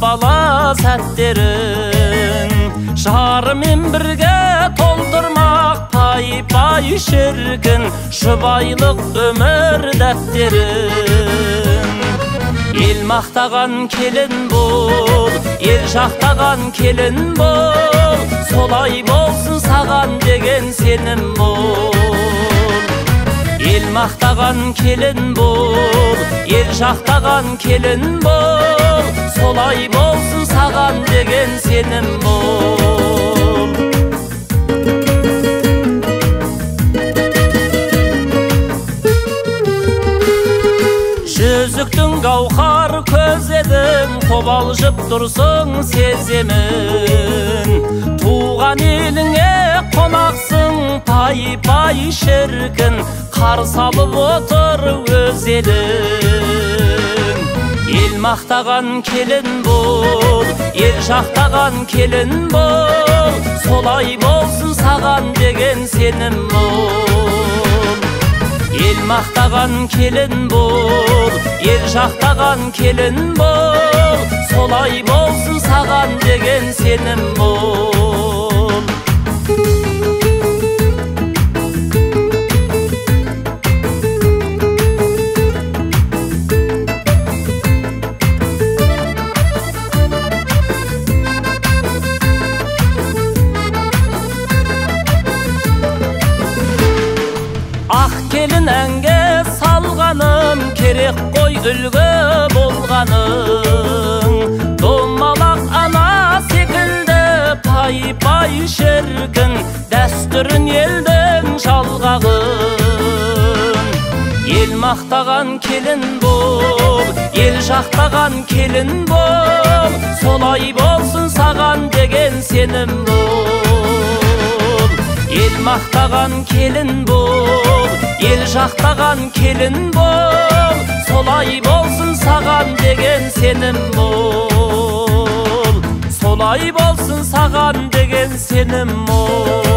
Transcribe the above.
бала сәттерін. Жарымен бірге толтырмақ пай-пай шіркін жұбайлық өмір дәптерін. Ел мақтаған келін бол, ел жақтаған келін бол, солай болсын саған деген сенім бол. Ел мақтаған келін бол, ел жақтаған келін бол, солай болсын саған деген сенім бол. Жүзіктің гауһар көз едің, қобалжып тұрсың сеземін. Туған еліңе қонақсың, пай-пай шіркін, қарсы алып отыр өз елің. Ел мақтаған келін бол, ел жақтаған келін бол, солай болсын саған деген сенім бол. Ел мақтаған келін бол, ел жақтаған келін бол, солай болсын саған деген сенім бол. Ақ келін әнге салғаным, керек қой үлгі болғаның. Домалақ ана секілді пай-пай шіркін, дәстүрін елдің жалғағын. Ел мақтаған келін бол, ел жақтаған келін бол, солай болсын саған деген сенім бол. Ел мақтаған келін бол, ел жақтаған келін бол, солай болсын саған деген сенім бол. Солай болсын саған деген сенім бол.